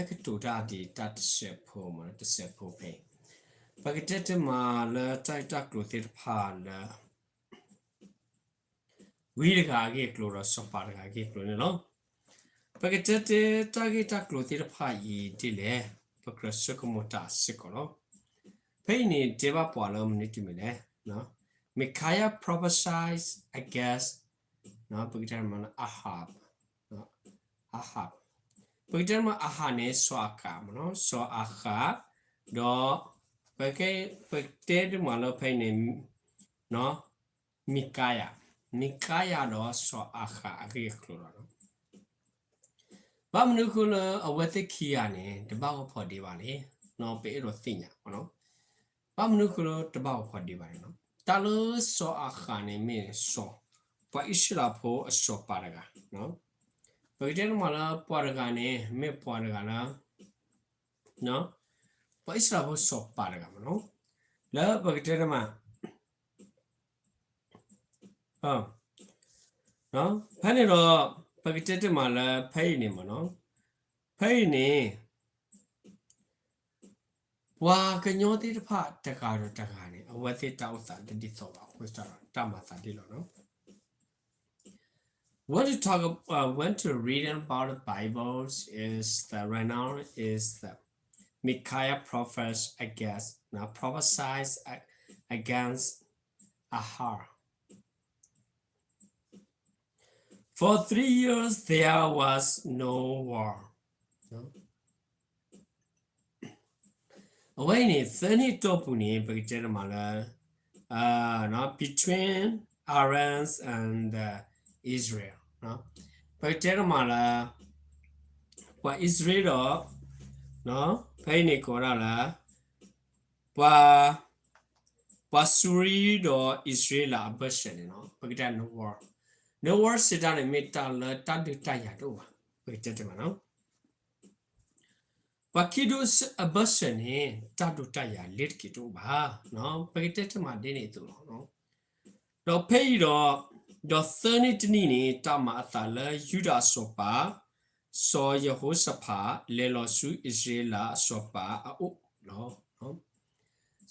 ကတိၤတၢ်ဒ်တၢ်တစဲးဖိမ့ၢ် တစဲးဖိဖဲအံၤ, ပကတဲတမံၤလၢတၢ်ဂ့ၢ်တၢ်ကျိၤသ့ၣ်တဖၣ်လၢ ဝံတဂၤအဂ့ၢ်အကျိၤဒီးစီၤပၤတဂၤအဂ့ၢ်အကျိၤန့ၣ်လီၤ. ပကတဲတဲတၢ်ဂ့ၢ်တၢ်ကျိၤသ့ၣ်တဖၣ်အံၤဒ်လဲၣ်, ပကြၢးဆိကမိၣ်တၢ်စ့ၢ်ကီးလီၤ. ဖဲအံၤန့ၣ် တဲဘၣ်ပှၤလၢမနုၤတမံၤလဲၣ်, Micaiah prophesies against ပကတဲမ့ၢ် Ahab, Ahab, ပကတဲမ့ၢ် Ahab န့ၣ် စီၤအၤဃးမ့ၢ်နီၤ, စီၤအၤဃး, ဒီး ပကတဲတမံၤလၢဖဲအံၤန့ၣ် မံကၤယၤ, မံကၤယၤဒီးစီၤအၤဃးအဂ့ၢ်အကျိၤလီၤ. ဘၣ်မနုၤဃိလၢအဝဲသ့ၣ်ခံဂၤန့ၣ် တဘၣ်ဂီၢ်ဖီဒ့ဘၣ်လဲၣ်, ပအဲၣ်ဒိးသ့ၣ်ညါ, ဘၣ်မနုၤဃိလၢတဘၣ်ဂီၢ်ဖီဒ့ဘၣ်လဲၣ်, တၢ်လၢစီၤအၤဃးန့ၣ်မ့ၢ်စီၤ, ပှၤအံၣ်စရ့လးဖိအစီၤပၤတဂၤ, ပကတဲတမံၤလၢပှၤတဂၤန့ၣ် မ့ၢ်ပှၤတဂၤလၢ ပှၤအံၣ်စရ့လးဖိစီၤပၤတဂၤမ့ၢ်နီၤ, လၢပကတဲတမံၤ ဖဲန့ၣ်ဒီး ပကတဲတမံၤလၢဖဲအံၤန့ၣ်မ့ၢ်နီၤ, ဖဲအံၤန့ၣ် ပှၤကညီသ့ၣ်တဖၣ်တဂၤဒီးတဂၤန့ၣ် အဝဲသ့ၣ်တၢ်အိၣ်သးတဒ်သိးဘၣ်အဃိသတးဒီး တၢ်မၤသးဒ်လဲၣ်နီၤ. When to talk, uh, when to read about the Bibles is that right now is the Micaiah prophets against, now prophesies a- against Ahab. For three years there was no war. အဝဲအံၤန့ၣ် သၢနံၣ်အတီၢ်ပူၤန့ၣ် ပကတဲတမံၤလၢ between Iran and Israel, ပကတဲတမံၤလၢ ပှၤအံၣ်စရ့လးဒီး ဖဲအံၤန့ၣ်ကိးဝဲဒၣ်လၢ ပှၤ ပှၤစူရံဒီးအံၣ်စရ့လးအဘၢၣ်စၢၤန့ၣ်နီၤ ပကတဲ no war, no war စံးတၢ်န့ၣ် မ့ၢ်တၢ်လၢတၢ်ဒုးတၢ်ယၤတအိၣ်ဘၣ်, ပကတဲတမံၤနီၤ ပှၤခံဒူအဘၢၣ်စၢၤန့ၣ် တၢ်ဒုးတၢ်ယၤလ့ၤတက့ၤတအိၣ်ဘၣ်, ပကတဲတမံၤဒ်န့ၣ်အသိးလီၤ. ဒီးဖဲအံၤဒီး ဒီးသၢနံၣ်တနံၣ်န့ၣ် တၢ်မၤအသးလၢယူဒၤအစီၤပၤ စီၤယဟိၤၡဖး လဲၤလီၤဆူအံၣ်စရ့လးအစီၤပၤအအိၣ်လီၤ.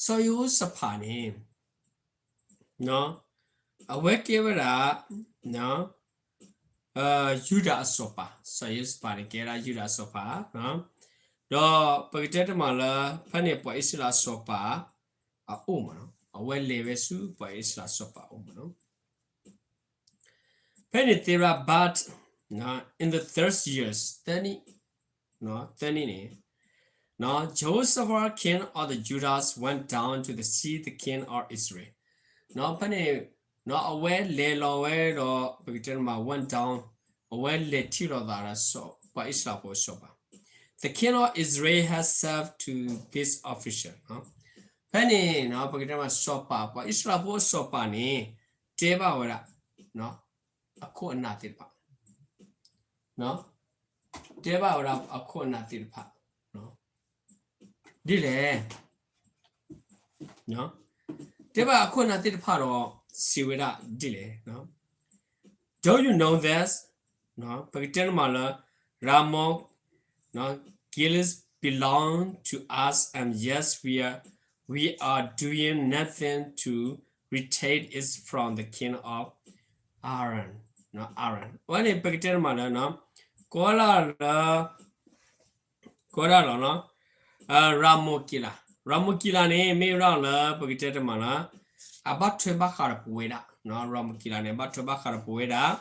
စီၤယဟိၤၡဖးန့ၣ် အဝဲကဲဝဲဒၣ် ယူဒၤအစီၤပၤ, စီၤယဟိၤၡဖးန့ၣ် ကဲဒၣ်ယူဒၤအစီၤပၤ, ဒီးပကတဲတမံၤလၢ ဖဲန့ၣ်ပှၤအံၣ်စရ့လးအစီၤပၤအအိၣ်မ့ၢ်နီၤ, အဝဲလဲၤဝဲဆူပှၤအံၣ်စရ့လးအစီၤပၤအအိၣ်မ့ၢ်နီၤ. ဖဲန့ၣ်တဲဝဲဒၣ် but in the third years, သၢနံၣ်, သၢနံၣ်န့ၣ် Jehoshaphat king of the Judah went down to the see the king of Israel. ဖဲန့ၣ် အဝဲလဲၤလီၤဝဲဒီး ပကတဲတမံၤ went down, အဝဲလဲၤထံၣ်လိာ်သးဒီး ပှၤအံၣ်စရ့လးဖိအစီၤပၤ, the king of Israel has said to this official, ဖဲန့ၣ် ပကတဲတမံၤ စီၤပၤ ပှၤအံၣ်စရ့လးဖိအစီၤပၤန့ၣ် တဲဘၣ်ဝဲဒၣ် အခိၣ်အနၢ်သ့ၣ်တဖၣ် တဲဘၣ်ဝဲဒၣ်အခိၣ်အနၢ်သ့ၣ်တဖၣ် ဒ်လဲၣ်, တဲဘၣ်အခိၣ်အနၢ်သ့ၣ်တဖၣ်ဒီး စံးဝဲဒၣ်ဒ်လဲၣ်, Don't you know this? ပကတဲတမံၤလၢ Ramoth Gilead belong to us, and yet we are, we are doing nothing to retake it from the king of Aram, Aram. အဝဲန့ၣ် ပကတဲတမံၤလၢ ကိးလၢ ကိးဒၣ်လီၤ ရၤမိၢ်ကံလး, ရၤမိၢ်ကံလးန့ၣ် မ့ၢ်ဝဲဒၣ်လၢ ပကတဲတမံၤလၢ အဘၣ်ထွဲဘၣ်ဃးဒီးပဝဲဒၣ်, ရၤမိၢ်ကံလးန့ၣ် ဘၣ်ထွဲဘၣ်ဃးဒီးပဝဲဒၣ်,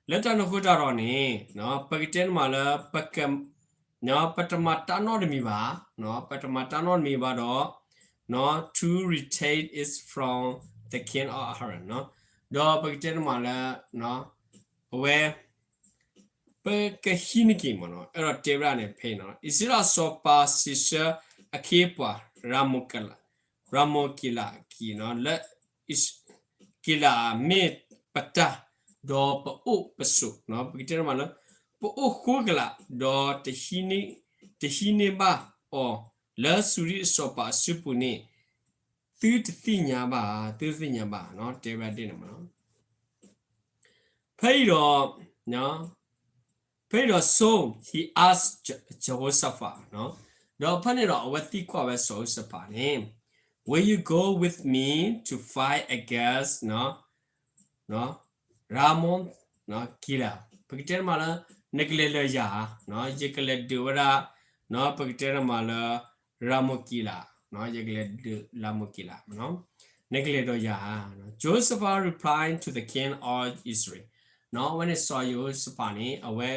လၢတၢ်န့ၣ်အဃိတၢ်ဒီးန့ၣ် ပကတဲတမံၤလၢ ပတမၤတၢ်နီတမံၤဘၣ်, ပတမၤတၢ်နီတမံၤဘၣ်ဒီး to retake it from the king of Aram, ဒီးပကတဲတမံၤလၢ အဝဲ ပကဟံးန့ၢ်က့ၤမ့ၢ်နီၤ, အဲၣ်ဒိးတဲဝဲဒၣ်န့ၣ်ဖဲအံၤနီၤ, အံၣ်စရ့လးစီၤပၤစံးဆၢအခ့အပှၤ ရၤမိၢ်ကံလး, ရၤမိၢ်ကံလးက့ၤနီၤ, လၢ ကံလးမ့ၢ်ပတၢ်, ဒီးပအိၣ်ပဆိး, ပကတဲတမံၤလၢ ပအိၣ်ဃိကလာ်, ဒီး တဟံးန့ၢ်ဘၣ်အီၤ လၢစူရံအစီၤပၤအစုပူၤန့ၣ် သုတသ့ၣ်ညါဘၣ်, သုတသ့ၣ်ညါဘၣ်, တဲဝဲဒၣ်ဒ်န့ၣ်မ့ၢ်နီၤ. ဖဲအံၤဒီး ဖဲအံၤဒီး so he asked Je- Jehoshaphat ဒီးဖဲန့ၣ်ဒီးအဝဲသံကွၢ်ဝဲစီၤယဟိၤၡဖးန့ၣ် Will you go with me to fight against Ramoth Gilead? ပကတဲတမးလၢ နကလဲၤဒီးယၤဧါ, ယကလဲၤဒုးဝဲဒၣ် ပကတဲတမးလၢ Ramoth Gilead, ယကလဲၤဒုး Ramoth Gilead, နကလဲၤဒီးယၤဧါ. Jehoshaphat replied to the king of Israel. အဝဲန့ၣ်စီၤယဟိၤၡဖးန့ၣ် အဝဲ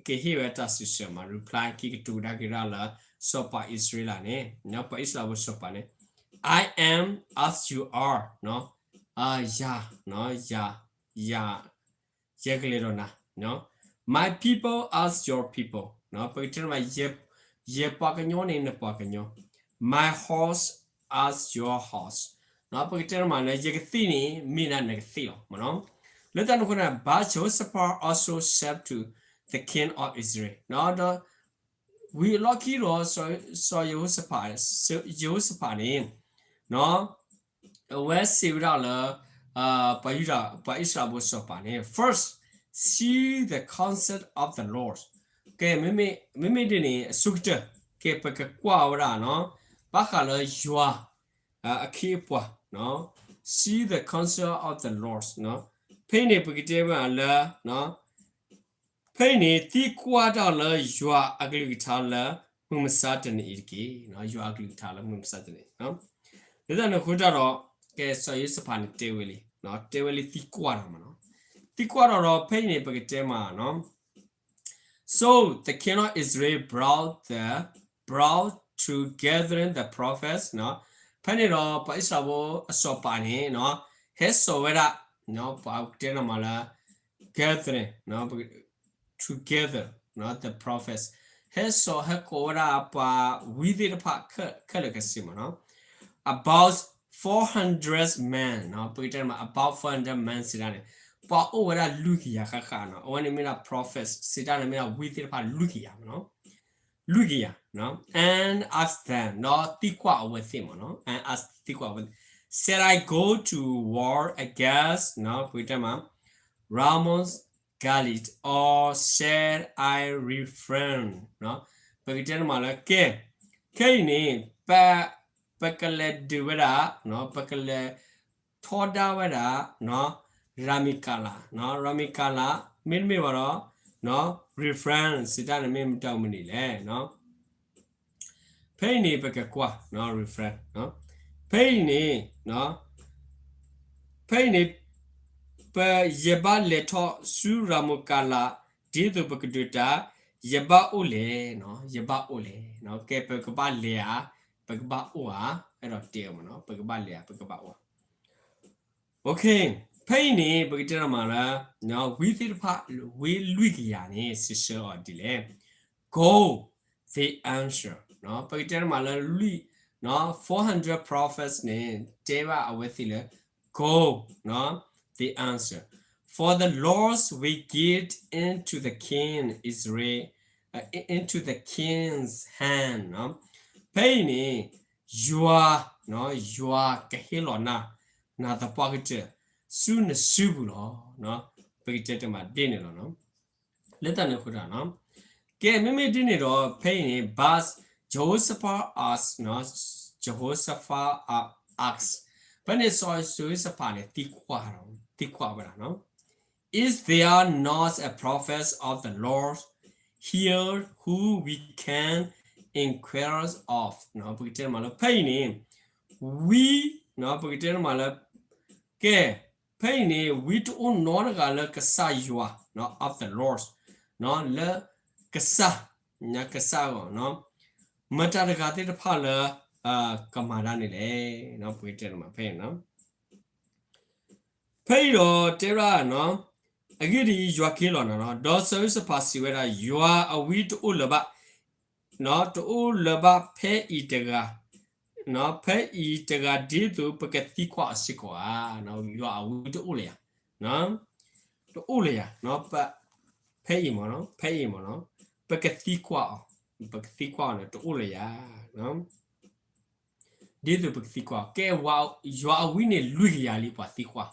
ကဟ့ၣ်ဝဲတၢ်စံးဆၢမး reply ခံကတိၤကဒါက့ၤဒၣ်လၢ စီၤပၤအံၣ်စရ့လးန့ၣ် ပှၤအံၣ်စရ့လးဖိစီၤပၤန့ၣ် I am as you are, ယၤ ယၤ ယၤ ယကလဲၤဒီးနၤ My people as your people, ပကတဲတမး ယပှၤကညီန့ၣ် နပှၤကညီ My horse as your horse, ပကတဲတမးလၢ ယကသ့ၣ်န့ၣ် မ့ၢ်ဒၣ်နကသ့ၣ်လီၤ. လၢတၢ်န့ၣ်အဃိန့ၣ် But Jehoshaphat also said to the king of Israel, ဒီးဝံၤအလီၢ်ခံဒီး စီၤယဟိၤၡဖး ယဟိၤၡဖးန့ၣ် အဝဲစံးဝဲဒၣ်လၢ ပှၤယူဒၤ ပှၤအံၣ်စရ့လးဖိစီၤပၤန့ၣ် First, see the counsel of the Lord. ကဲ မ့မ့ၢ်ဒ်န့ၣ် အဆိကတၢၢ် ကဲ ပကကွၢ်ဝဲဒၣ် ဘၣ်ဃးလၢယွၤ အခ့အပှၤ See the counsel of the Lord, ဖဲအံၤန့ၣ် ပကတဲဝဲဒၣ်လၢ ဖဲအံၤန့ၣ် သံကွၢ်တၢ်လၢယွၤအကလုၢ်ကထါလၢမုၢ်မဆါတနံၤအံၤတက့ၢ်. ယွၤအကလုၢ်ကထါလၢမုၢ်မဆါတနံၤ လၢတၢ်န့ၣ်အဃိတၢ်ဒီး ကဲစီၤယိၤၡဖးန့ၣ်တဲဝဲလံ တဲဝဲလံသံကွၢ်တၢ်မးနီၤ သံကွၢ်တၢ်ဒီးဖဲအံၤန့ၣ် ပကတဲမးနီၤ So the king of Israel brought the, brought to gathering the prophets, ဖဲန့ၣ်ဒီးပှၤအံၣ်စရ့လးဖိအစီၤပၤန့ၣ် ဟဲစိာ်ဝဲဒၣ် ပှၤတဲနီၤမးလၢ gathering, together the prophets, ဟဲစိာ်ဟဲကိးဝဲဒၣ်ပှၤဝံသ့ၣ်တဖၣ်ခဲလၢာ်ခဲဆ့မးနီၤ about four hundred men, ပကတဲမး about four hundred men စံးတၢ်န့ၣ် ပှၤအိၣ်ဝဲဒၣ်လွံၢ်ကယၤဃၣ်ဃၣ်နီၤ အဝဲန့ၣ်မ့ၢ်ဒၣ် prophets စံးတၢ်န့ၣ်မ့ၢ်ဒၣ်ဝံသ့ၣ်တဖၣ်လွံၢ်ကယၤမးနီၤ လွံၢ်ကယၤ and asked them ဒီးသံကွၢ်အဝဲသ့ၣ်မးနီၤ and asked သံကွၢ်အဝဲသ့ၣ် Shall I go to war against ပကတဲမး Ramoth Gilead, or shall I refrain? ပကတဲတမးလၢ ကဲ ခဲအံၤန့ၣ် ပကလဲၤဒုးဝဲဒၣ် ပကလဲၤထီဒါဝဲဒၣ် ရၤမံကၤလး ရၤမံကၤလး မ့တမ့ၢ်ဘၣ်ဒီး refrain စံးတၢ်န့ၣ်မ့ၢ်မတၤမနုၤလဲၣ် ဖဲအံၤန့ၣ် ပကကွၢ် refrain ဖဲအံၤန့ၣ် ဖဲအံၤန့ၣ် ပ ယဘၣ်လဲၤထီၣ်ဆူရၤမူကၤလး ဒ်သိးပကဒုးတၢ် ယဘၣ်အိၣ်လဲၣ် ယဘၣ်အိၣ်လဲၣ် ကဲ ပကဘၣ်လဲၤဧါ ပကဘၣ်အိၣ်ဧါ အဲၣ်ဒိးတဲအီၤမးနီၤ ပကဘၣ်လဲၤဧါ ပကဘၣ်အိၣ်ဧါ ဖဲအံၤန့ၣ် ပကတဲတမးလၢ ဝံသ့ၣ်တဖၣ် ဝံလွံၢ်ကယၤန့ၣ် စံးဆၢအီၤဒ်လဲၣ် Go, they answer ပကတဲတမးလၢလွံၢ် four hundred prophets န့ၣ် တဲဘၣ်အဝဲသ့ၣ်လၢ Go, they answer, for the Lord will give into the king Israel, into the king's hand ဖဲအံၤန့ၣ် ယွၤ ယွၤကဟ့ၣ်လီၤနၤ နၤသပှၢ်ကတၢၢ် ဆူနစုပူၤလီၤ ပကတဲတမးဒ်န့ၣ်လီၤ လၢတၢ်န့ၣ်အဃိတၢ် ကဲ မ့မ့ၢ်ဒ်န့ၣ်ဒီး ဖဲအံၤန့ၣ် but Jehoshaphat asked, Jehoshaphat asked ဖဲန့ၣ်စီၤယဟိၤၡဖးန့ၣ် သံကွၢ် သံကွၢ်ဝဲဒၣ် Is there not a prophet of the Lord here whom we can inquire of ပကတဲတမးလၢ ဖဲအံၤန့ၣ် ဝံ ပကတဲတမးလၢ ကဲ ဖဲအံၤန့ၣ် ဝံတအိၣ်နီတဂၤလၢကစၢ်ယွၤ of the Lord လၢကစၢ် ကစၢ်ဂီၢ် မတၤတဂၤသ့ၣ်တဖၣ်လၢ ကမၤတၢ်န့ၣ်လဲၣ် ပကတဲတမး ဖဲအံၤ ဖဲအံၤဒီးတဲဝဲဒၣ် အဂ့ၢ်ဒ်အံၤ ယွၤကဟ့ၣ်လီၤနၤလီၤ ဒီးစီၤယိၤၡဖးစံးဝဲဒၣ် ယွၤအဝံတအိၣ်လၢၤဘၣ် တအိၣ်လၢၤဘၣ်ဖဲအံၤတဂၤ ဖဲအံၤတဂၤဒ်သိးပကသံကွၢ်အီၤစ့ၢ်ကီးဧါ ယွၤအဝံတအိၣ်လၢၤယၤ တအိၣ်လၢၤယၤ ဖဲအံၤမ့ၢ်နီၤ ဖဲအံၤမ့ၢ်နီၤ ပကသံကွၢ်အီၤ ပကသံကွၢ်အီၤန့ၣ် တအိၣ်လၢၤယၤ ဒ်သိးပကသံကွၢ်အီၤ ကဲ ယွၤအဝံန့ၣ်လွံၢ်ကယၤလံ ပှၤသံကွၢ်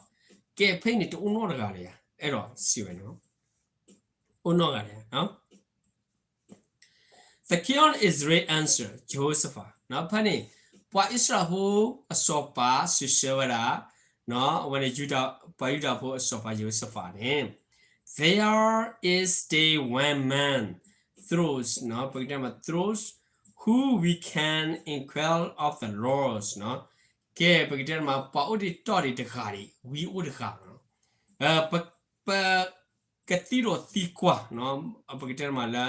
ကဲ ဖဲအံၤန့ၣ် တအိၣ်နီတဂၤလၢၤယၤ အဲၣ်ဒိးစံးဝဲန့ၣ်လီၤ အိၣ်နီၢ်ဂၤဒဲး The king of Israel answered Jehoshaphat ဖဲန့ၣ် ပှၤအံၣ်စရ့လးဖိအစီၤပၤစံးဆၢဝဲဒၣ် အဝဲန့ၣ် ပှၤယူဒၤဖိအစီၤပၤယဟိၤၡဖးန့ၣ် There is still one man through ပကတဲမး through who we can inquire of the Lord ကဲ ပကတဲမး ပှၤအိၣ်ဒံးတီၢ်ဒံးတဂၤဒံး ဝံအိၣ်တဂၤလီၤ ပ ကသံဒီးသံကွၢ် ပကတဲမးလၢ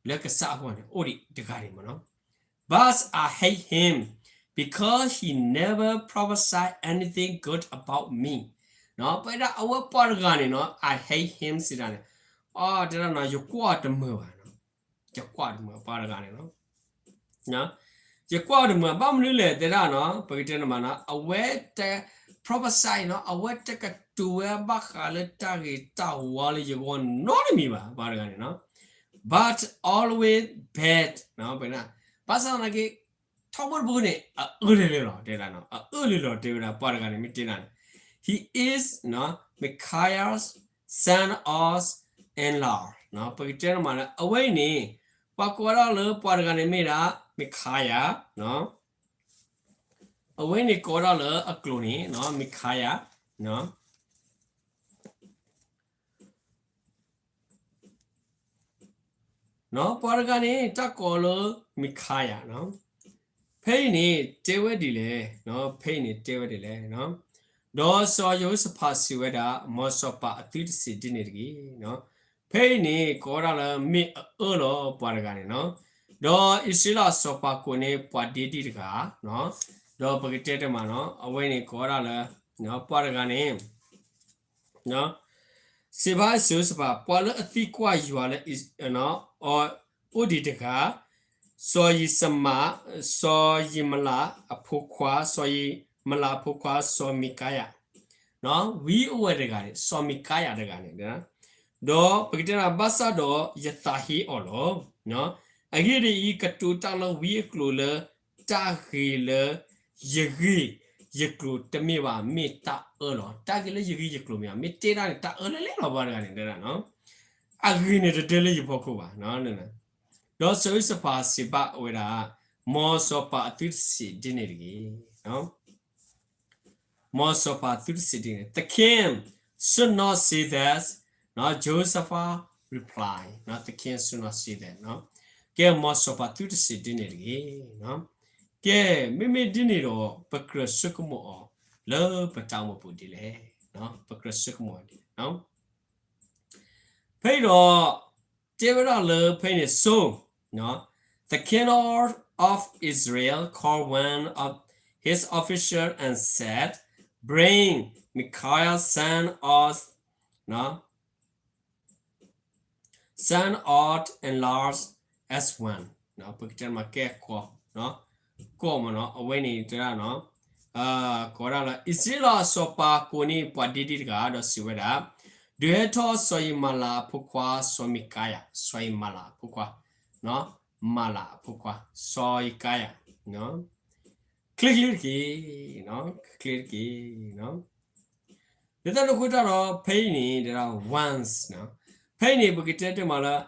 လၢကစၢ်အဂီၢ်န့ၣ် အိၣ်ဒံးတဂၤဒံးမးနီၤ But I hate him because he never prophesied anything good about me ပဝဲဒၣ်အဝဲပှၤတဂၤန့ၣ်နီၤ I hate him စံးဒၣ်န့ၣ် အတဲဒၣ်နီၤ ယကွၢ်တမုာ်ဘၣ် ယကွၢ်တမုာ်ပှၤတဂၤန့ၣ်လီၤ ယကွၢ်တမုာ် ဘၣ်မနုၤလဲၣ်တဲဒၣ်နီၤ ပကတဲန့ၣ်မးနီၤ အဝဲတ prophesy နီၤ အဝဲတကတိၤဝဲဘၣ်ဃးလၢတၢ်ဂ့ၤတၢ်ဝါလၢယဂီၢ်နီတမံၤဘၣ် ပှၤတဂၤန့ၣ်နီၤ but always bad ဘၣ်ဆၣ်သနာ်က့ ထီဘိတဘိန့ၣ် အအၢလၢလၢလီၤ တဲဒၣ်နီၤ အအၢလၢလီၤ တဲဝဲဒၣ် ပှၤတဂၤန့ၣ် မ့ၢ်တဲဒၣ်န့ၣ် He is Micaiah's son of Imlah ပကတဲန့ၣ်မးလၢ အဝဲအံၤန့ၣ် ပှၤကိးဒၣ်လၢပှၤတဂၤန့ၣ်မ့ၢ်ဒၣ် Micaiah အဝဲန့ၣ်ကိးဒၣ်လၢအကျိာ်န့ၣ် Micaiah ပှၤတဂၤန့ၣ် တၢ်ကိးလၢ Micaiah ဖဲအံၤန့ၣ်တဲဝဲဒ်လဲၣ် ဖဲအံၤန့ၣ်တဲဝဲဒ်လဲၣ် ဒီးစီၤယဟိၤၡဖးစံးဝဲဒၣ် မ်စီၤပၤအသုတစံးဒ်န့ၣ်တဂ့ၤ ဖဲအံၤန့ၣ်ကိးဝဲဒၣ်လၢမ့ၢ်အအၢလီၤပှၤတဂၤန့ၣ်နီၤ ဒီးအံၣ်စရ့လးအစီၤပၤကိးန့ၢ်ပှၤဒ့ဒံၣ်တဂၤ ဒီးပကတဲတမးနီၤ အဝဲန့ၣ်ကိးဝဲဒၣ်လၢ ပှၤတဂၤန့ၣ် စံးဘၣ်စီၤယဟိၤၡဖး ပှၤလၢအသံကွၢ်ယွၤလၢ အိၣ်ဒံးတဂၤ စီၤယံးစမး စီၤယံးမလးအဖိခွါ စီၤယံးမလးအဖိခွါ စီၤမံၤကါယၤ ဝံအိၣ်ဝဲတဂၤန့ၣ် စီၤမံၤကါယၤတဂၤန့ၣ် ဒီးပကတဲဒၣ် ဘၣ်ဆၣ်ဒီးယသးဟ့အီၤလီၤ အဂ့ၢ်ဒ်အံၤ, ကတိၤတၢ်လၢဝံအကျိာ်လၢ တၢ်ဂ့ၤလၢယဂ့ၢ်ယကျိၤတမ့ၢ်ဘၣ်, မ့ၢ်တၢ်အၢလီၤ. တၢ်ဂ့ၤလၢယဂ့ၢ်ယကျိၤမ့ၢ်ဧါ, မ့ၢ်တဲဒၣ်န့ၣ် တၢ်အၢလၢလဲၣ်လီၤ ပှၤတဂၤန့ၣ်တဲဒၣ်နီၤ. အဂ့ၢ်န့ၣ်တဒၢလၢယဖီခိၣ်ဘၣ်. ဒီးစီၤယဟိၤၡဖးစံးဘၣ်ဝဲဒၣ်, မ်စီၤပၤအသုတစံးဒ်န့ၣ်တဂ့ၤ. မ်စီၤပၤသုတစံးဒ်န့ၣ်, The king should not say that, Jehoshaphat replied, The king should not say that. ကဲ မ်စီၤပၤသုတစံးဒ်န့ၣ်တဂ့ၤ. ကဲ မ့မ့ၢ်ဒ်န့ၣ်ဒီး ပကြၢးဆိကမိၣ်အီၤလၢပတၢ်အိၣ်မူပူၤဒ်လဲၣ်. ပကြၢးဆိကမိၣ်အီၤဒ်လဲၣ်. ဖဲအံၤဒီး တဲဝဲဒၣ်လၢဖဲအံၤန့ၣ် So the king of Israel called one of his officials and said, Bring Micaiah son of, son of Imlah as one. ပကတဲမး ကဲ ကိးမးနီၤ, အဝဲန့ၣ်တဲဒၣ်နီၤ, ကိးဒၣ်လၢ အံၣ်စရ့လးအစီၤပၤကိးန့ၢ်ပှၤဒ့ဒံၣ်တဂၤ ဒီးစံးဝဲဒၣ်, ဒုးဟဲထီၣ်စီၤယံးမလးအဖိခွါ စီၤမံၤကါယၤ, စီၤယံးမလးအဖိခွါ, မလးအဖိခွါ စီၤယံးကါယၤ, ချ့ချ့တက့ၢ်, ချ့ချ့တက့ၢ်. လၢတၢ်န့ၣ်အဃိတၢ်ဒီး ဖဲအံၤန့ၣ် တဲဒၣ် once, ဖဲအံၤန့ၣ် ပကတဲတ့ၢ်မးလၢ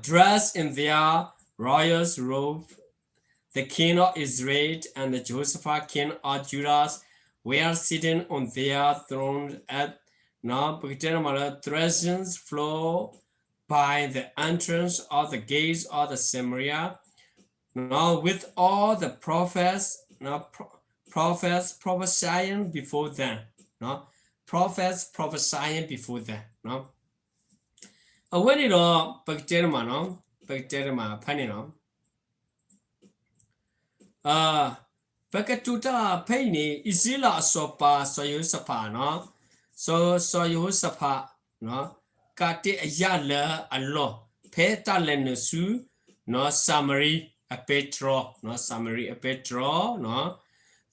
dressed in their royal robe, the king of Israel and the Jehoshaphat king of Judah were sitting on their throne at, ပကတဲတ့ၢ်မးလၢ threshing floor by the entrance of the gates of the Samaria, with all the prophets, prophets prophesying before them, prophets prophesying before them. အဝဲန့ၣ်ဒီး ပကတဲတ့ၢ်မးနီၤ, ပကတဲတ့ၢ်မးဖဲန့ၣ်နီၤ, ပကတိၤတၢ်ဖဲအံၤန့ၣ် အံၣ်စရ့လးအစီၤပၤ စီၤယဟိၤၡဖးနီၤ, စီၤယဟိၤၡဖး ကးတ့ၢ်အယၣ်လၢအလီၢ် ဖဲတၢ်လဲၤနုာ်ဆူ စၤမရံအပဲတြီ, စၤမရံအပဲတြီ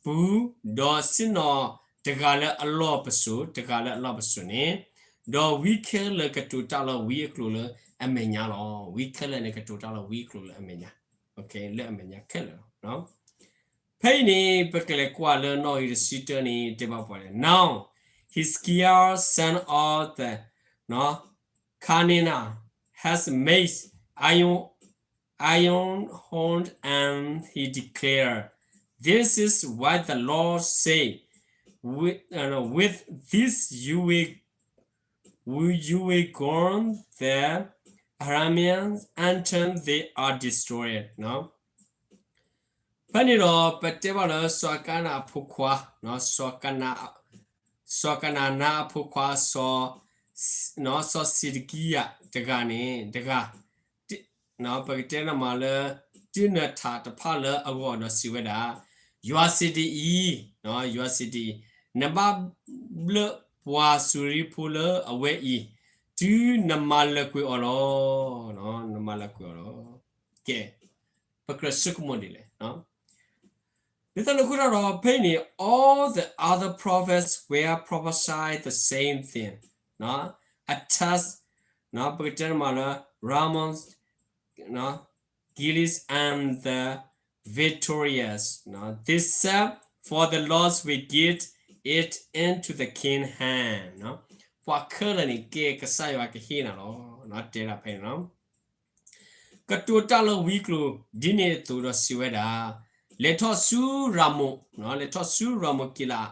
ပူၤ, ဒီးဆ့ၣ်နီၤတဂၤလၢအလီၢ်ပစိာ်, တဂၤလၢအလီၢ်ပစိာ်န့ၣ်, ဒီးဝံခဲလၢာ်ကတိၤတၢ်လၢဝံအကျိာ်လၢအမဲာ်ညါလီၤ. ဝံခဲလၢာ်န့ၣ် ကတိၤတၢ်လၢဝံအကျိာ်လၢအမဲာ်ညါ, လၢအမဲာ်ညါခဲလၢာ်လီၤ. ဖဲအံၤန့ၣ် ပကလဲၤကွၢ်လၢနီၣ်ဂံၢ်တဆံတၢန့ၣ် တဲဘၣ်ပှၤလဲၣ်. Now Hezekiah son of the Canaanite has made iron, iron horn, and he declared, "This is what the Lord say, with, uh, with this you will, you will go the Arameans until they are destroyed." နော် ဖဲန့ၣ်ဒီး ပတဲဘၣ်လၢစီၤကနၤအဖိခွါ, စီၤကနၤ, စီၤကနၤနါအဖိခွါ စီၤ, စီၤစံးဒကံယၤတဂၤန့ၣ် တဂၤ, ပကတဲနမးလၢ တ့နထးတဖၣ်လၢအဂီၢ်ဒီးစံးဝဲဒၣ်, ယွၤစံးဒ်အံၤ, ယွၤစံးဒ်အံၤ, နဘၣ်ဘျၢပှၤစူၤရံဖိလၢအဝဲအံၤ, တုၤနမၤလၢၤကွံာ်အီၤလီၤ. နမၤလၢၤကွံာ်အီၤလီၤ. ကဲ ပကြၢးဆိကမိၣ်ဒ်လဲၣ်. လၢတၢ်န့ၣ်အဃိဒီး ဖဲအံၤန့ၣ် all the other prophets were prophesy the same thing, attacks, ပကတဲမးလၢ Ramon, Gilead and the victorious, they said, "For the Lord will give it into the king hand." ပှၤခဲလၢာ်န့ၣ် ကဲကစၢ်ယွၤကဟ့ၣ်နၤလီၤ. တဲဒၣ်ဖဲန့ၣ်လီၤ. ကတိၤတၢ်လၢဝံကျိၤ ဒ်န့ၣ်အသိးဒီးစံးဝဲဒၣ်, လဲၤထီၣ်ဆူရၤမိၣ်, လဲၤထီၣ်ဆူရၤမိၣ်ကံလၤအး,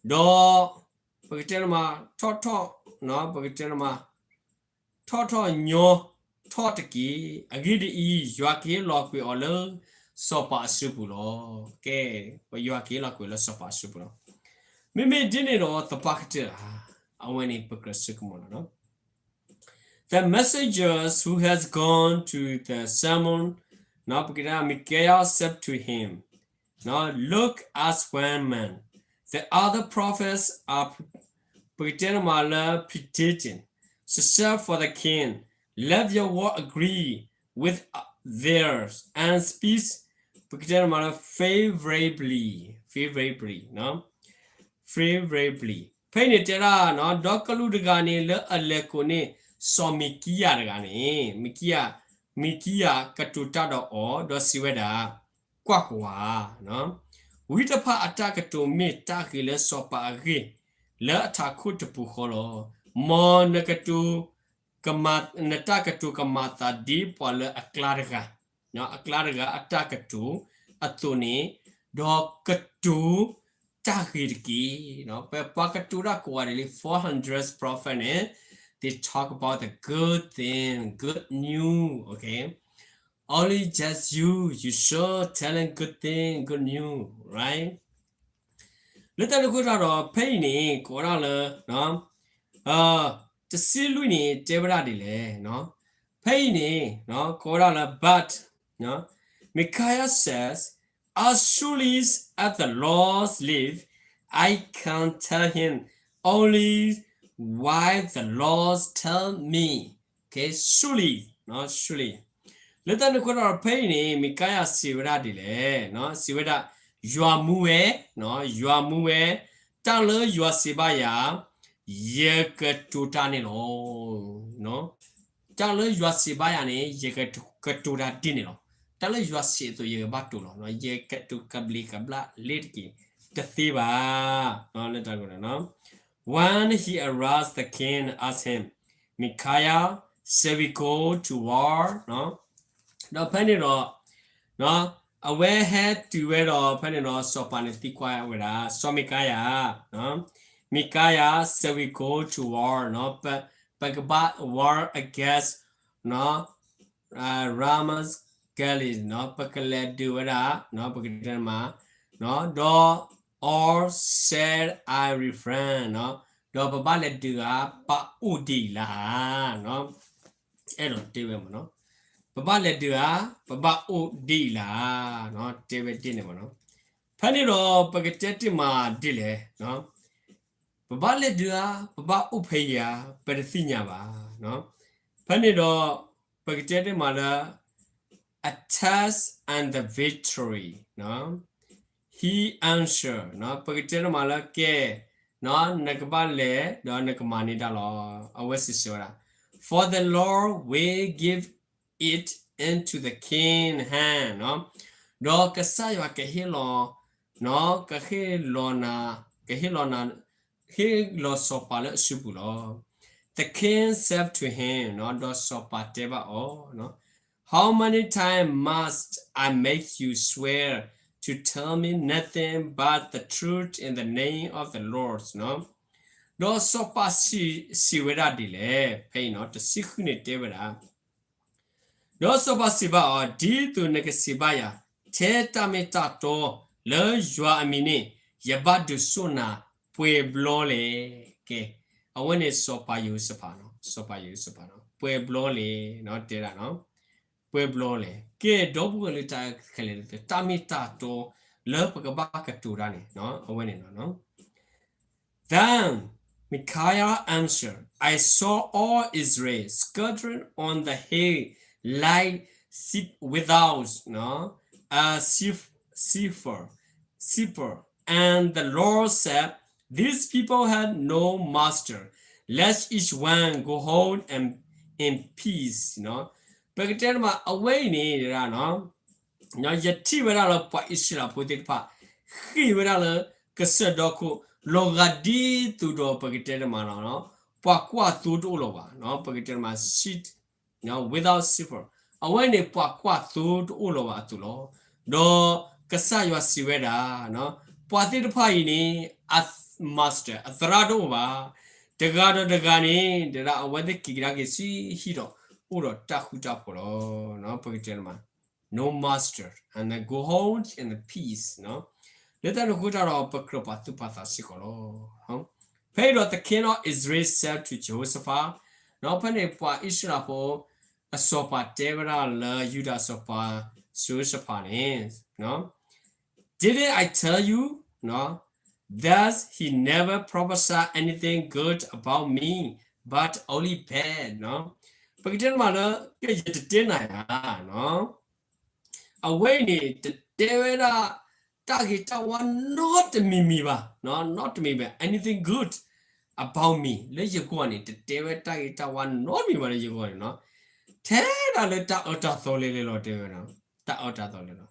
ဒီး ပကတဲနမး ထီၣ်ထီၣ်, ပကတဲနမး ထီၣ်ထီၣ်ညီထီၣ်တက့ၢ်. အဂ့ၢ်ဒ်အံၤ, ယွၤကဟ့ၣ်လီၤကွံာ်အီၤလၢစီၤပၤအစုပူၤလီၤ. ကဲ, ယွၤကဟ့ၣ်လီၤကွံာ်လၢစီၤပၤအစုပူၤလီၤ. မ့မ့ၢ်ဒ်န့ၣ်ဒီးသပှၢ်ကတၢၢ်ဧါ, အဝဲန့ၣ်ပကြၢးဆိကမိၣ်လီၤ. The messengers who has gone to the sermon, ပကတဲ Micaiah said to him, Look at one man. The other prophets are, ပကတဲနမးလၢ predicting success for the king. Let your word agree with theirs and speak, ပကတဲနမးလၢ favorably, favorably, favorably. ဖဲအံၤန့ၣ်တဲဒၣ်, ဒီးကလူးတဂၤန့ၣ် လၢအလဲၤကိးန့ၢ်စီၤမံၤကံယၤတဂၤန့ၣ်, မံၤကံယၤ, မံၤကံယၤကတိၤတၢ်ဒီးအီၤ, ဒီးစံးဝဲဒၣ်, ကွၢ်ကွၢ်, ဝံတဖၣ်အတၢ်ကတိၤမ့ၢ်တၢ်ဂ့ၤလၢစီၤပၤအဂ့ၢ်, လၢအထးခိၣ်တပူၤဃီလီၤ. မ်နကတိၤ နတၢ်ကတိၤကမၤသးဒ်ပှၤလၢအကျါတဂၤ, အကျါတဂၤအတၢ်ကတိၤအသိးန့ၣ်, ဒီးကတိၤတၢ်ဂ့ၤတက့ၢ်. ပှၤကတိၤတၢ်ကိးဂၤဒဲးလံ four hundred prophet န့ၣ်, they talk about the good thing, good news, okay? Only just you, you sure telling good thing, good news, right? လၢတၢ်န့ၣ်အဃိဒီး ဖဲအံၤန့ၣ် ကိးဝဲဒၣ်လၢ တဆံလွံၢ်န့ၣ် တဲဝဲဒၣ်ဒ်လဲၣ်. ဖဲအံၤန့ၣ် ကိးဝဲဒၣ်လၢ but Micaiah says, as surely as the Lord lives, I can tell him only what the Lord tell me. Okay, surely, surely. လၢတၢ်န့ၣ်အဃိဒီး ဖဲအံၤန့ၣ် မံၤကါယၤစံးဝဲဒၣ်ဒ်လဲၣ်, စံးဝဲဒၣ်, ယွၤမူဝဲ, ယွၤမူဝဲ, တၢ်လၢယွၤစံးဘၣ်ယၤ, ယကတိၤတၢ်န့ၣ်လီၤ. တၢ်လၢယွၤစံးဘၣ်ယၤန့ၣ် ယကတိၤတၢ်ဒ်န့ၣ်လီၤ. တၢ်လၢယွၤစံးအသိး ယကဘၣ်တိၤလီၤ. ယကတိၤကဘျံးကဘျၣ်လ့တက့ၢ် တသ့ဘၣ်. လၢတၢ်န့ၣ်အဃိဒီး When he arrives, the king asked him, Micaiah, shall we go to war? ဒီးဖဲန့ၣ်ဒီး အဝဲဟဲတုၤဝဲဒီး ဖဲန့ၣ်ဒီး စီၤပၤန့ၣ်သံကွၢ်ဝဲဒၣ် စီၤမံၤကါယၤ, Micaiah, shall we go to war? ပကဘၣ် war against Ramoth-gilead, ပကလဲၤဒုးဝဲဒၣ်, ပကတဲမး, ဒီး or shall I refrain? ဒီးပဘၣ်လဲၤဒုးဧါ, ပဘၣ်အိၣ်ဒ်အံၤလၢဧါ. အဲၣ်ဒိးတဲဝဲမး, ပဘၣ်လဲၤဒုးဧါ, ပဘၣ်အိၣ်ဒ်အံၤလၢဧါ. တဲဝဲဒ်န့ၣ်မး. ဖဲန့ၣ်ဒီး ပကတဲတ့ၢ်မးဒ်လဲၣ်, ပဘၣ်လဲၤဒုးဧါ, ပဘၣ်အိၣ်ဖဲအံၤဧါ, ပတသ့ၣ်ညါဘၣ်. ဖဲန့ၣ်ဒီး ပကတဲတ့ၢ်မးလၢ a test and the victory, he answered, ပကတဲတ့ၢ်မးလၢ ကဲ, နကဘၣ်လဲၤ ဒီးနကမၤန့ၢ်တၢ်လီၤ. အဝဲစံးဆၢဝဲဒၣ်, For the Lord will give it into the king hand, ဒီးကစၢ်ယွၤကဟ့ၣ်လီၤ, ကဟ့ၣ်လီၤနၤ, ကဟ့ၣ်လီၤနၤ, ဟ့ၣ်လီၤစီၤပၤလၢအစုပူၤလီၤ. the king said to him, ဒီးစီၤပၤတဲဘၣ်အီၤ, How many times must I make you swear to tell me nothing but the truth in the name of the Lord? ဒီးစီၤပၤစံးဝဲဒၣ်ဒ်လဲၣ်, ဖဲအံၤတဆံဃုန့ၣ်တဲဝဲဒၣ်, ဒီးစီၤပၤစံးဘၣ်အီၤ, ဒ်သိးနကစံးဘၣ်ယၤ, ထဲတၢ်မ့ၢ်တၢ်တီလၢယွၤအမံၤန့ၣ်, ယဘၣ်ဒုးစိာ်နၤပှဲၤဘျီလဲၣ်. ကဲ, အဝဲန့ၣ်စီၤပၤယဟိၤၡဖး, စီၤပၤယဟိၤၡဖး, ပှဲၤဘျီလဲၣ်, တဲဒၣ်, ပှဲၤဘျီလဲၣ်. ကဲ, ဒီပုၢ်ဝဲၢ်လၢတၢ်ခဲလၢာ်, တၢ်မ့ၢ်တၢ်တီလၢပကဘၣ်ကတိၤတၢ်န့ၣ်, အဝဲန့ၣ်လီၤ. Then Micaiah answered, I saw all Israel scattered on the hill like sheep without a shepherd. And the Lord said, These people have no master. Let each one go home and in peace. ပကတဲတမး အဝဲအံၤန့ၣ် ယထံၣ်ဝဲဒၣ်လၢပှၤအံၣ်စရ့လးဖိသ့ၣ်တဖၣ် ဃ့ၢ်ဝဲဒၣ်လၢကစၢၢ်ဒီခိၣ် လီၤဂာ်ဒ်သိးဒီးပကတဲတမးလီၤ, ပှၤကွၢ်သိတအိၣ်လၢၤဘၣ်, ပကတဲတမး sheep without shepherd, အဝဲန့ၣ်ပှၤကွၢ်သိတအိၣ်လၢၤဘၣ်အသိးလီၤ. ဒီးကစၢ်ယွၤစံးဝဲဒၣ်, ပှၤသ့ၣ်တဖၣ်အံၤန့ၣ် အ master အသရၣ်တအိၣ်ဘၣ်, တဂၤဒီးတဂၤန့ၣ် တဲဒၣ်အဝဲသ့ၣ်က့ၤကဒါက့ၤဆံဟံၣ်ဒီး အိၣ်ဒီးတၢ်ဃူတၢ်ဖိးလီၤ. ပကတဲတမး no master, and then go home in the peace. လၢတၢ်န့ၣ်အဃိတၢ်ဒီး ပကြၢးပာ်သူၣ်ပာ်သးစ့ၢ်ကီးလီၤ. ဖဲအံၤဒီး the king of Israel said to Jehoshaphat, ဖဲန့ၣ်ပှၤအံၣ်စရ့လးဖိ အစီၤပၤတဲဝဲဒၣ်လၢယူဒၤစီၤပၤ ယဟိၤၡဖးန့ၣ်, Didn't I tell you that he never prophesied anything good about me, but only bad? ပကတဲတမးလၢ ကဲယတတဲနၤဧါ, အဝဲအံၤန့ၣ် တတဲဝဲဒၣ် တၢ်ဂ့ၤတၢ်ဝါနီတမံၤမံၤဘၣ်, နီတမံၤဘၣ်, anything good about me လၢယဂီၢ်န့ၣ် တတဲဝဲတၢ်ဂ့ၤတၢ်ဝါနီတမံၤဘၣ်လၢယဂီၢ်န့ၣ်, ထဲဒၣ်လၢတၢ်အၢတၢ်သီလဲၤလဲၤလီၤ တဲဝဲ, တၢ်အၢတၢ်သီလဲၤလီၤ.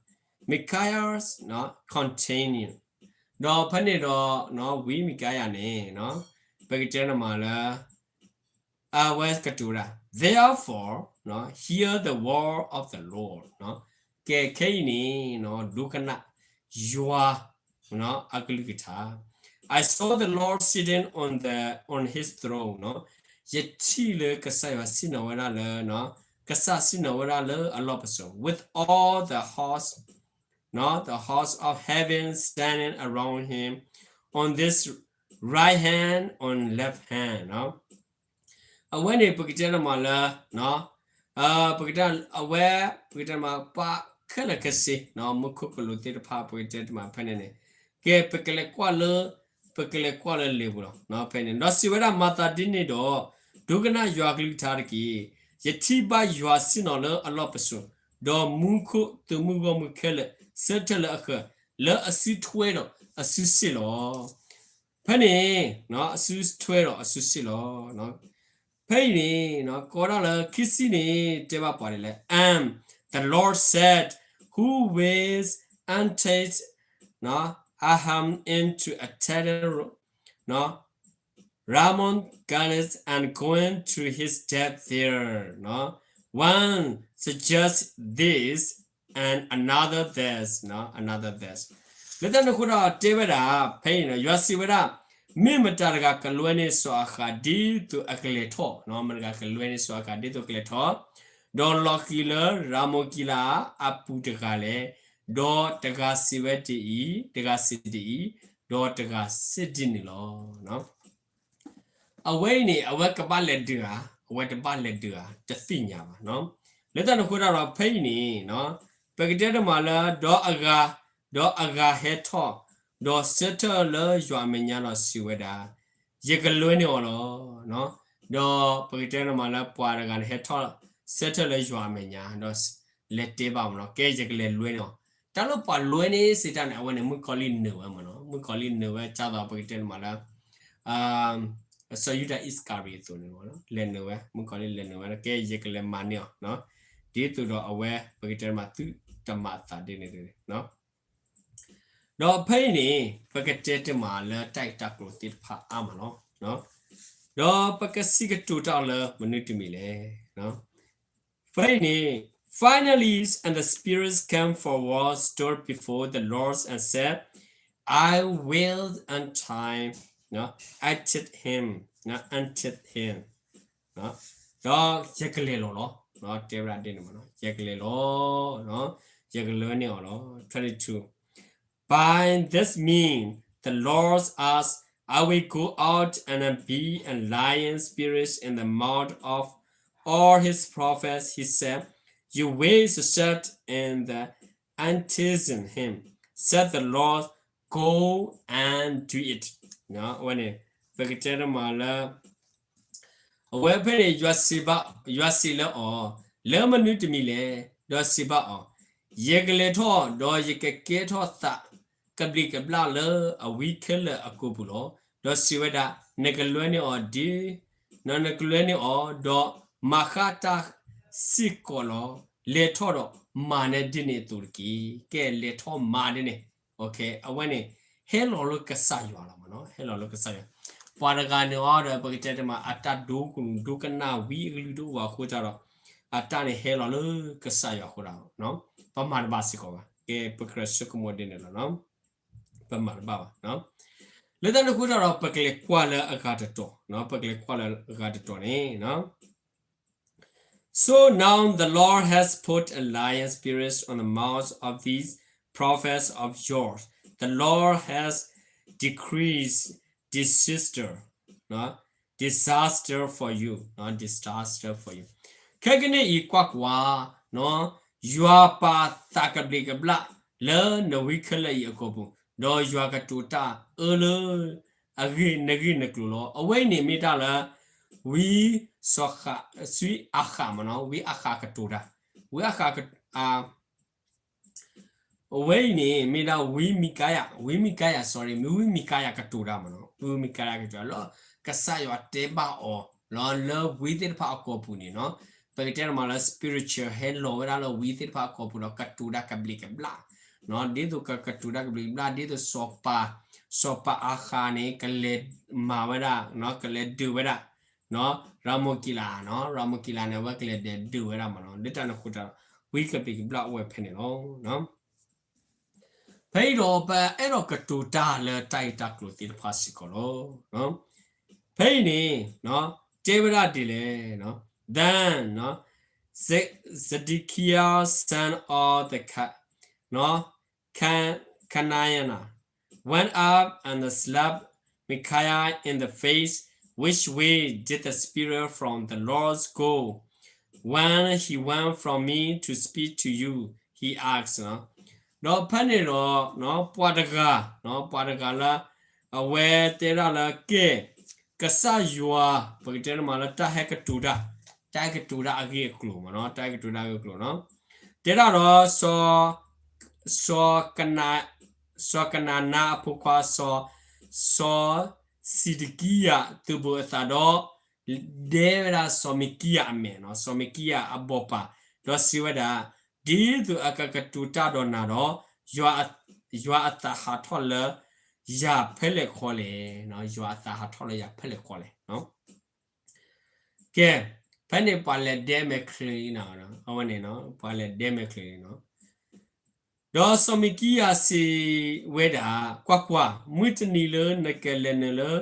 Micaiah continued, ဒီးဖဲန့ၣ်ဒီး ဝံမံကၤယၤန့ၣ် ပကတဲတမးလၢ အဝဲကတိၤဝဲဒၣ်, Therefore, hear the word of the Lord. ကဲခဲအံၤန့ၣ် ဒိကနၣ်ယွၤ အကလုၢ်ကထါ. I saw the Lord sitting on the, on his throne. ယထံၣ်လၢကစၢ်ယွၤဆ့ၣ်နီၤဝဲဒၣ်လၢ ကစၢ်ဆ့ၣ်နီၤဝဲဒၣ်လၢအလီၢ်ပစိာ် with all the host, the host of heaven standing around him on this right hand, on left hand. အဝဲန့ၣ် ပကတဲတမးလၢ ပကတဲအဝဲ ပကတဲတမး ပှၤခဲလၢာ်ခဲဆ့ မူခိၣ်ကလူးသ့ၣ်တဖၣ် ပကတဲတမးဖဲန့ၣ်န့ၣ် ကဲ ပကလဲၤကွၢ်လၢ ပကလဲၤကွၢ်လၢလံာ်ပူၤလီၤ ဖဲန့ၣ် ဒီးစံးဝဲဒၣ် မၤသးဒ်န့ၣ်ဒီး ဒိကနၣ်ယွၤကလုၢ်ကထါတက့ၢ်. ယထံၣ်ဘၣ်ယွၤဆ့ၣ်နီၤလၢအလီၢ်ပစိာ် ဒီးမူခိၣ်သုးမုၢ်ဂီၢ်မုၢ်ခဲလၢာ် ဆၢထၢၣ်လၢအဃၢၤ လၢအစုထွဲဒီးအစုစ့ၣ်လီၤ. ဖဲန့ၣ် အစုထွဲဒီးအစုစ့ၣ်လီၤ. ဖဲအံၤန့ၣ် ကိးဒၣ်လၢခံဆံန့ၣ် တဲဘၣ်ပှၤဒ်လဲၣ်. And the Lord said, Who will enter Aham into a tender Ramon Gilead and going to his death there. One suggests this and another that, another that. လၢတၢ်န့ၣ်အဃိဒီးတဲဝဲဒၣ် ဖဲအံၤန့ၣ် ယွၤစံးဝဲဒၣ် မ့ၢ်မတၤတဂၤကလွဲန့ၢ်စီၤအၤဃး ဒ်သိးအကလဲၤထီၣ်, မတၤတဂၤကလွဲန့ၢ်စီၤအၤဃး ဒ်သိးကလဲၤထီၣ်, ဒီးလီၤဃံၤလၢရၤမိၢ်ကံလၤအးအပူၤတဂၤလဲၣ်, ဒီးတဂၤစံးဝဲဒ်အံၤ, တဂၤစံးဒ်အံၤ, ဒီးတဂၤစံးဒ်န့ၣ်လီၤ. အဝဲအံၤန့ၣ် အဝဲကဘၣ်လဲၤဒုးဧါ, အဝဲတဘၣ်လဲၤဒုးဧါ, တသ့ၣ်ညါဘၣ်. လၢတၢ်န့ၣ်အဃိဒီး ဖဲအံၤန့ၣ် ပကတဲတမးလၢ ဒီးအဂၤ, ဒီးအဂၤဟဲထီၣ်, ဒီးဆၢထၢၣ်လၢယွၤအမဲာ်ညါဒီးစံးဝဲဒၣ်, ယကလွဲန့ၢ်အီၤလီၤ. ဒီးပကတဲတမးလၢ ပှၤတဂၤန့ၣ်ဟဲထီၣ် ဆၢထၢၣ်လၢယွၤအမဲာ်ညါ ဒီးလဲၤတဲဘၣ်မးလီၤ, ကဲ ယကလဲၤလွဲန့ၢ်အီၤ. တၢ်လၢပှၤလွဲန့ၢ်စံးတၢ်န့ၣ် အဝဲန့ၣ် မုၣ်ကီၤလံၢ်နုာ်ဝဲမးလီၤ, မုၣ်ကီၤလံၢ်နုာ်ဝဲ ဒ်သိးပကတဲတမးလၢ စီၤယူဒၤအံၣ်စကၤရံၤအသိးန့ၣ်မးလီၤ, လဲၤနုာ်ဝဲ, မုၣ်ကီၤလံၢ်လဲၤနုာ်ဝဲ ကဲ ယကလဲၤမၤန့ၢ်အီၤ, ဒ်သိးဒီးအဝဲ ပကတဲတမး သုတမၤအသးဒ်န့ၣ်တဂ့ၤ. ဒီးဖဲအံၤန့ၣ် ပကတဲတမးလၢတၢ်ဂ့ၢ်တၢ်ကျိၤသ့ၣ်တဖၣ်အါမးလီၤ. ဒီးပကစံးကတိၤတၢ်အီၤလၢမနုၤတမံၤလဲၣ်. ဖဲအံၤန့ၣ်, Finally, and the spirits came forward, stood before the Lord, and said, I will untie, untit him, untit him. ဒီးယကလဲၤလီၤလီၤ. တဲဝဲဒၣ်ဒ်န့ၣ်မ့ၢ်နီၤ, ယကလဲၤလီၤ, ယကလဲၤန့ၢ်အီၤလီၤ. twenty-two. By this means, the Lord asked, I will go out and be a lying spirit in the mouth of all his prophets, he said, you will succeed in the untising him, said the Lord, go and do it. အဝဲန့ၣ် ပကတဲတမးလၢ အဝဲဖဲန့ၣ် ယွၤစံးဘၣ်, ယွၤစံးလၢအီၤ, လၢမနုၤတမံၤလဲၣ်, ဒီးစံးဘၣ်အီၤ, ယကလဲၤထီၣ်, ဒီးယကကဲထီၣ်သးကဘျံးကဘျၣ်လၢအဝံခဲလၢာ်အကိာ်ပူၤလီၤ. ဒီးစံးဝဲဒၣ်, နကလဲၤန့ၢ်အီၤဒ်, နကလဲၤန့ၢ်အီၤ, ဒီးမၤဃၣ်တၢ်စ့ၢ်ကီးလီၤ. လဲၤထီၣ်ဒီးမၤနၢၤဒ်န့ၣ်အသိးတက့ၢ်. ကဲ လဲၤထီၣ်မၤဒ်န့ၣ် အဝဲန့ၣ် ဟဲလီၤလၢကစၢ်ယွၤလီၤမ့ၢ်နီၤ, ဟဲလီၤလၢကစၢ်ယွၤ. ပှၤတဂၤန့ၣ်အီၤဒီး ပကတဲတမး အတၢ်ဒိကနၣ်ဝံအကလုၢ်တအိၣ်ဘၣ်အဃိတၢ်ဒီး အတၢ်န့ၣ်ဟဲလီၤလၢကစၢ်ယွၤအဃိတၢ်ဒီး ပမၤတဘၣ်စ့ၢ်ကီးဘၣ်. ကဲ ပကြၢးဆိကမိၣ်ဒ်န့ၣ်လီၤ. ပမၤတဘၣ်ဘၣ်. လၢတၢ်န့ၣ်အဃိတၢ်ဒီး ပကလဲၤကွၢ်လၢအဂၤတတီၤ, ပကလဲၤကွၢ်လၢအဂၤတတီၤန့ၣ် So now the Lord has put a lying spirit on the mouth of these prophets of yours. The Lord has decreed disaster, disaster for you, disaster for you. ခဲကနံၣ်အံၤကွၢ်ကွၢ်, ယွၤပာ်သးကဘျံးကဘျၣ်လၢနဝံခဲလၢာ်အံၤအကိာ်ပူၤ, ဒီးယွၤကတိၤတၢ်အၢလၢ အဂ့ၢ်နဂ့ၢ်နကျိၤလီၤ. အဝဲအံၤန့ၣ်မ့ၢ်တၢ်လၢ ဝံ, ဝံအၤဃးမ့ၢ်နီၤ, ဝံအၤဃးကတိၤတၢ်, ဝံအၤဃး, အဝဲအံၤန့ၣ် မ့ၢ်ဒၣ်ဝံမံကၤယၤ, ဝံမံကၤယၤ, sorry, မ့ၢ်ဝံမံကၤယၤကတိၤတၢ်မ့ၢ်နီၤ, ဝံမံကၤယၤကတိၤတၢ်လၢ ကစၢ်ယွၤတဲဘၣ်အီၤလီၤ လၢဝံသ့ၣ်တဖၣ်အကိာ်ပူၤန့ၣ်နီၤ, ပကတဲတမးလၢ spiritual ဟဲလီၤဝဲဒၣ်လၢဝံသ့ၣ်တဖၣ်အကိာ်ပူၤဒီး ကတိၤတၢ်ကဘျံးကဘျၣ်, ဒ်သိးကကတိၤတၢ်ကဘျံးကဘျၣ် ဒ်သိးစီၤပၤ, စီၤပၤအၤဃးန့ၣ် ကလဲၤမၤဝဲဒၣ်, ကလဲၤဒုးဝဲဒၣ် ရၤမိၢ်ကံလး, ရၤမိၢ်ကံလးန့ၣ် အဝဲကလဲၤဒုးဝဲဒၣ်မ့ၢ်နီၤ, လၢတၢ်န့ၣ်အဃိတၢ်ဒီး ဝံကဘျံးကဘျၣ်အိၣ်ဝဲဖဲန့ၣ်လီၤ. ဖဲအံၤဒီး ပအဲၣ်ဒိးကတိၤတၢ်လၢတၢ်ဂ့ၢ်တၢ်ကျိၤသ့ၣ်တဖၣ်စ့ၢ်ကီးလီၤ. ဖဲအံၤန့ၣ် တဲဝဲဒၣ်ဒ်လဲၣ်, Then Zedekiah, son of the Canaanite, went up and slapped Micaiah in the face. Which way did the Spirit from the Lord go when he went from me to speak to you? He asked. ဒီးဖဲန့ၣ်ဒီး ပှၤတဂၤ, ပှၤတဂၤလၢ အဝဲတဲဒၣ်လၢကဲ ကစၢ်ယွၤ, ပကတဲတမးလၢတၢ်ဟဲကတိၤတၢ်, တၢ်ဟဲကတိၤတၢ်အဂ့ၢ်အကျိၤမ့ၢ်နီၤ, တၢ်ဟဲကတိၤတၢ်အဂ့ၢ်အကျိၤနီၤ, တဲဒၣ်ဒီး စီၤ, စီၤကနၤနါအဖိခွါစီၤ, စီၤစံးဒကံယၤသုးဘူးအသးဒီး ဒဲဝဲဒၣ်စီၤမံကံယၤအမဲာ်နီၤ, စီၤမံကံယၤအဘီၣ်ပၤ, ဒီးစံးဝဲဒၣ်, ဒ်သိးအကကတိၤတၢ်ဒီးနၤဒီး, ယွၤအသးဟးထီၣ်လၢယၤဖဲလဲၣ်ဃီလဲၣ်, ယွၤအသးဟးထီၣ်လၢယၤဖဲလဲၣ်ဃီလဲၣ်. ကဲ, ဖဲန့ၣ်ပှၤလဲၤဒဲမဲာ်ချံ, အဝဲန့ၣ် ပှၤလဲၤဒဲမဲာ်ချံန့ၣ်နီၤ, ဒီးစီၤမံကံယၤစံးဝဲဒၣ်, ကွၢ်ကွၢ်, မုၢ်တနံၤလၢနကလဲၤနုာ်လၢ,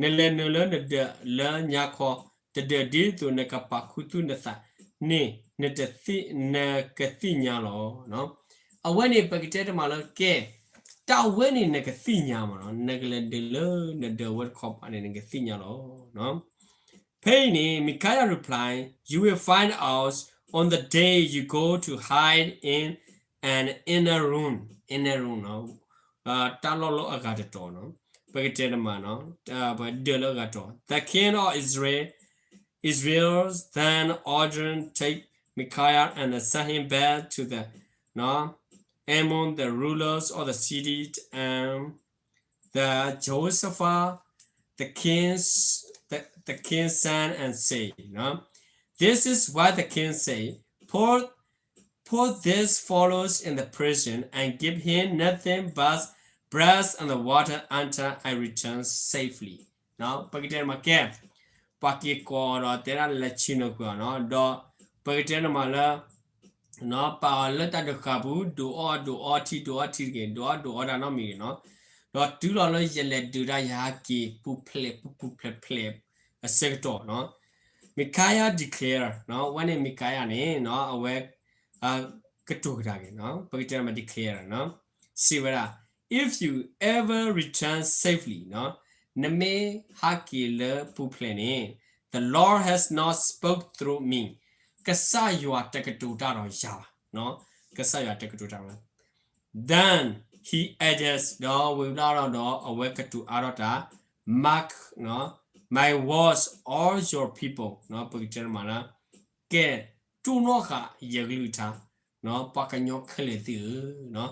နလဲၤနုာ်လၢနဒၢးလၢညါခီ, တဒၢးဒ်သိးနကပာ်ခူသူၣ်နသးန့ၣ်, နကသ့ၣ်ညါလီၤ. အဝဲန့ၣ်ပကတဲတမးလၢကဲ, တၢ်ဝဲန့ၣ်နကသ့ၣ်ညါမ့ၢ်နီၤ, နကလဲၤဒၢးလၢနဒၢးဝဲတခီပၤန့ၣ် နကသ့ၣ်ညါလီၤ. ဖဲအံၤန့ၣ် Micaiah replied, you will find out on the day you go to hide in an inner room, inner room, တၢ်လီၢ်လၢအဂၤတတီၤနီၤ, ပကတဲတမးနီၤ, ပဒၢးလၢအဂၤတတီၤ, the king of Israel, Israel then ordered take Micaiah and send him back to the, among the rulers of the city and the Jehoshaphat, the king's, the, the king's son and say, this is what the king say, put, put this fellow in the prison and give him nothing but bread and water until I return safely. ပကတဲမးကဲ, ပှၤက့ၤကိးဒီးတဲဒၣ်လဲၤဆ့ၣ်နီၤကွံာ်အီၤနီၤ, ဒီးပကတဲန့ၣ်မးလၢ ပာ်အီၤလၢတၢ်ဒုးဃာ်ပူၤ ဒုးအီၣ်ဒုးအီထံ ဒုးအီထံတဂ့ၤ ဒုးအီဒုးအီတၢ်နီတမံၤတဂ့ၤနီၤ, ဒီးတုၤလီၤလၢယလဲၤဒုးတၢ်ယဟဲက့ၤပူၤဖျဲးပူၤဖျဲးဖျဲးအဆၢကတီၢ်နီၤ, Micaiah declare နီၤ, ဝဲန့ၣ် Micaiah န့ၣ်နီၤ အဝဲ ကတိၤကဒါက့ၤနီၤ, ပကတဲမး declare နီၤ, စံးဝဲဒၣ် if you ever return safely နီၤ, နမ့ၢ်ဟးက့ၤလၢပူၤဖျဲးန့ၣ် the Lord has not spoke through me, ကစၢ်ယွၤတကတိၤတၢ်ဒီးယၤဘၣ်, ကစၢ်ယွၤတကတိၤတၢ်ဘၣ် Then he added ဒီးဝံၤဘျီဒီး အဝဲကတိၤအါထီၣ်တၢ် mark နီၤ, my words, all your people နီၤ, ပကတဲမးလၢ ကဲ တိၢ်နီၣ်ဃာ်ယကလုၢ်ကထါ ပှၤကညီခဲလၢာ်သ့ၣ်ဧၢ,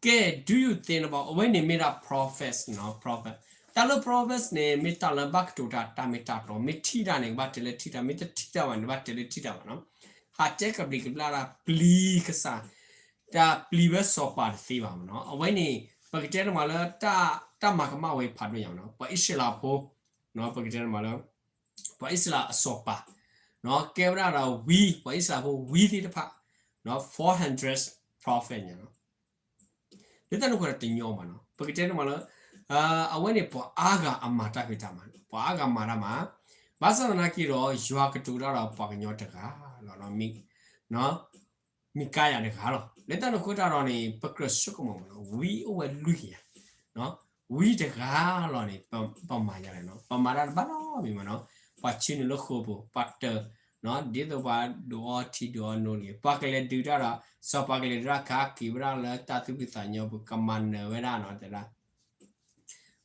ကဲ do you think about အဝဲန့ၣ်မ့ၢ်ဒၣ် prophets နီၤ, prophet တၢ်လၢ prophets န့ၣ် မ့ၢ်တၢ်လၢဘၣ်ကတိၤတၢ်တၢ်မ့ၢ်တၢ်တီ, မ့ၢ်ထံၣ်တၢ်န့ၣ် ကဘၣ်တဲလၢထံၣ်တၢ်, မ့ၢ်တထံၣ်တၢ်ဘၣ်န့ၣ် ဘၣ်တဲလၢထံၣ်တၢ်ဘၣ်နီၤ, ဟးတဲကဘျံးကဘျၣ်တၢ်ပျံၤကစၢ် တၢ်ပျံၤဝဲစီၤပၤတသ့ဘၣ်မးနီၤ, အဝဲန့ၣ် ပကတဲန့ၣ်မးလၢ တၢ်မၤကမၣ်ဝဲဖးဒိၣ်ညါမးနီၤ, ပှၤအံၣ်စရ့လးဖိ ပကတဲန့ၣ်မးလၢ ပှၤအံၣ်စရ့လးအစီၤပၤ ကဲဝဲဒၣ်ဒီးဝံ ပှၤအံၣ်စရ့လးဖိဝံသ့ၣ်တဖၣ် four hundred prophet ညါနီၤ, လၢတၢ်န့ၣ်အဃိဒီးတညီဘၣ်နီၤ, ပကတဲန့ၣ်မးလၢ အဝဲန့ၣ်ပှၤအါဂၤအမၤတၢ်ဖံးတၢ်မၤ, ပှၤအါဂၤမၤတၢ်မၤ, ဘၣ်ဆၣ်သနာ်က့ဒီး ယွၤကတိၤတၢ်ဒီးပှၤကညီတဂၤလီၤ, မံကၤယၤတဂၤလီၤ, လၢတၢ်န့ၣ်အဃိတၢ်ဒီးန့ၣ် ပကြၢးဆိကမိၣ်မးနီၤ, ဝံအိၣ်ဝဲလွံၢ်ကယၤ ဝံတဂၤလီၤန့ၣ် ပမၤယၤလဲၣ်နီၤ, ပမၤတၢ်တဘၣ်နီတမံၤမးနီၤ, ပှၤဆ့ၣ်နီၤလၢဃိာ်ပူၤ ပှၤတၢၤ ဒ်သိးပှၤဒုးအီထံဒုးအီနိတဂ့ၤ, ပှၤကလဲၤဒုးတၢ်ဒီး စီၤပၤကလဲၤဒုးတၢ်ခါက့ၤဝဲဒၣ်လၢတၢ်သူၣ်ဖှံသးညီပူၤ ကမၤနၢၤဝဲဒၣ်နီၤ, တဲဒၣ်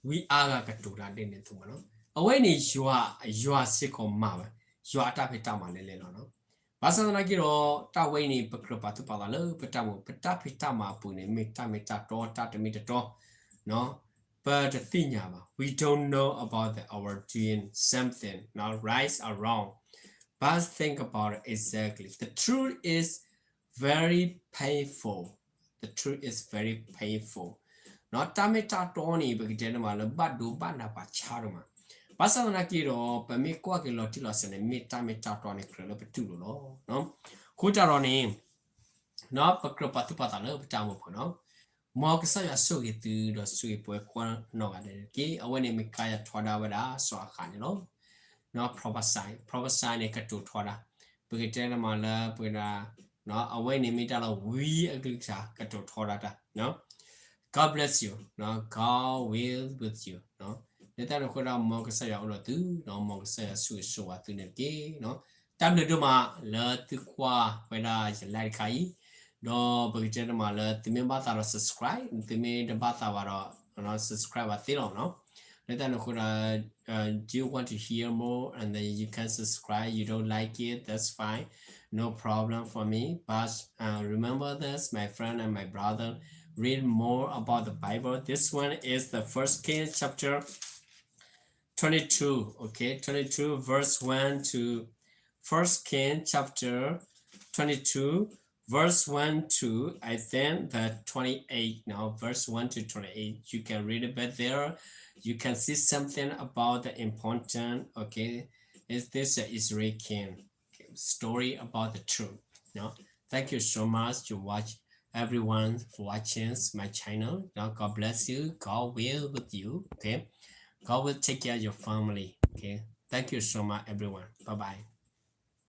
ဝံအါဂၤကတိၤတၢ်ဒ်န့ၣ်အသိးမးနီၤ, အဝဲန့ၣ်ယွၤ ယွၤစ့ၢ်ကီးမၤဝဲ, ယွၤအတၢ်ဖံးတၢ်မၤလဲၣ်လဲၣ်လီၤနီၤ, ဘၣ်ဆၣ်သနာ်က့ဒီး တၢ်ဝဲအံၤန့ၣ် ပကြၢးပာ်သူၣ်ပာ်သးလၢပတၢ်မူ ပတၢ်ဖံးတၢ်မၤအပူၤန့ၣ် မ့ၢ်တၢ်မ့ၢ်တၢ်တီ တၢ်တမ့ၢ်တတီ ပတသ့ၣ်ညါဘၣ်, we don't know about the our doing something, right or wrong, but think about it exactly, the truth is very painful, the truth is very painful, တၢ်မ့ၢ်တၢ်တီန့ၣ် ပကတဲန့ၣ်မးလၢဘၣ်ဒိဘၣ်နးပှၤဆါဒိၣ်မး, ဘၣ်ဆၣ်သနာ်က့ဒီး ပမ့ၢ်ကွၢ်က့ၤလီၤတံၢ်လီၤဆဲးန့ၣ် မ့ၢ်တၢ်မ့ၢ်တၢ်တီန့ၣ် ကြၢးလၢပတူၢ်လိာ်လီၤ, အဃိတၢ်ဒီးန့ၣ် ပကြၢးပာ်သူၣ်ပာ်သးလၢပတၢ်အိၣ်မူပူၤနီၤ, မ်ကစၢ်ယွၤဆိၣ်ဂ့ၤသုဒီးဆိၣ်ဂ့ၤပှၤကိးနီၢ်ဂၤဒဲးတက့ၢ်, အဝဲန့ၣ်မ့ၢ်ကါယၤထီဒါဝဲဒၣ်စီၤအၤဃးန့ၣ်လီၤ, prophecy, prophecy န့ၣ် ကတိၤထီဒါ, ပကတဲန့ၣ်မးလၢပဝဲဒၣ် အဝဲန့ၣ်မ့ၢ်တၢ်လၢဝံအကလုၢ်ကထါ ကတိၤထီဒါတၢ် God bless you, God will with you, လၢတၢ်န့ၣ်အဃိဒီး မ်ကစၢ်ယွၤအိၣ်ဒီးသု, မ်ကစၢ်ယွၤဆိၣ်ဂ့ၤဆိၣ်ဝါသုန့ၣ်တက့ၢ်, တၢ်ဘျုးဒိၣ်မးလၢသုကွၢ်ဝဲဒၣ်ယ live တခါအံၤ, ဒီးပကတဲန့ၣ်မးလၢသုမ့ၢ်ဘၣ်သးဒီး subscribe, သုမ့ၢ်တဘၣ်သးဘၣ်ဒီး subscribe ဘၣ်သ့လီၤနီၤ, လၢတၢ်န့ၣ်အဃိဒီး uh, do you want to hear more and then you can subscribe, you don't like it, that's fine, no problem for me, but uh, remember this, my friend and my brother, read more about the Bible. This one is the First King chapter twenty-two, okay, twenty-two verse one to First King chapter twenty-two, verse one to, I think, the twenty-eight now, verse one to twenty-eight. You can read a bit there. You can see something about the important, okay, is this a Israel king? Okay, story about the truth. No? Thank you so much to watch everyone for watching my channel. Now, God bless you. God will with you. Okay. God will take care of your family. Okay. Thank you so much, everyone. Bye bye.